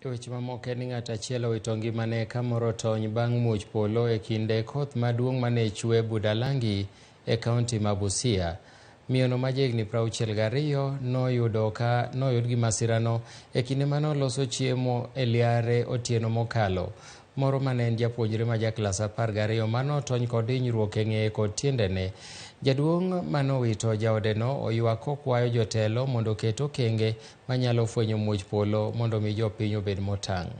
E weche mamoko en ni ng'ato achiel owito ngimane ka moro otony bang' muoch polo e kinde koth maduong' mane chwe Budalangi e kaunti ma Busia. Miyono ma jahigni 62 noyudo ka noyud gi masirano e kinde mane oloso chiemo e liare otieno mokalo. Moro mane en japuonjre ma ja klas 12 mane otony kod hinyruok e ng'eye kod tiendene. Jaduong' manowito jaodeno oywak kokwayo jotelo mondo oket okenge manyalo fwenyo muoch polo mondo mi jopiny obed motang'.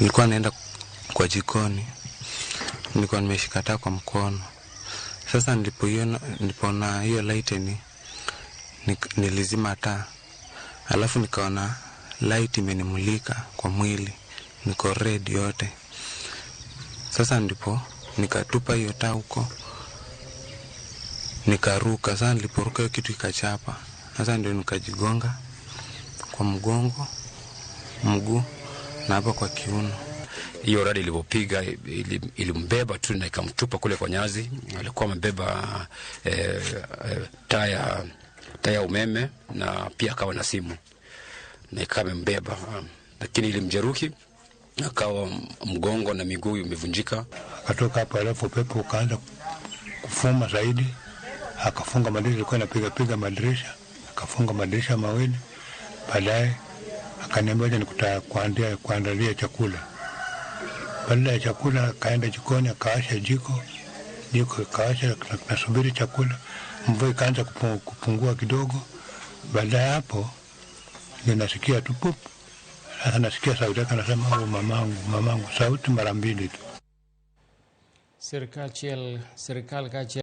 Nilikuwa naenda kwa jikoni, nilikuwa nimeshika taa kwa mkono. Sasa nilipoiona, nilipoona hiyo lightning, nilizima taa, alafu nikaona light imenimulika kwa mwili, niko red yote. Sasa ndipo nikatupa hiyo taa huko, nikaruka. Sasa niliporuka hiyo kitu ikachapa, sasa ndio nikajigonga kwa mgongo, mguu na hapa kwa kiuno. Hiyo radi ilivyopiga ilimbeba tu na ikamtupa kule kwa nyazi. Alikuwa amebeba taa ya umeme na pia akawa na simu na ikawa amembeba, lakini ilimjeruhi akawa mgongo na miguu imevunjika. Akatoka hapo, alafu upepo ukaanza kufuma zaidi, akafunga madirisha, ilikuwa inapiga piga madirisha, akafunga madirisha mawili. Baadaye akaniambia aje nikuta kuandalia chakula. Baada ya chakula akaenda jikoni akawasha jiko, jiko akawasha, nasubiri chakula. Mvua ikaanza kupungua kidogo. Baada ya hapo ndio nasikia tu pup. Sasa nasikia sauti yake anasema, oh, mamangu, mamangu, sauti mara mbili tu. Sirkal chiel sirkal kaachiel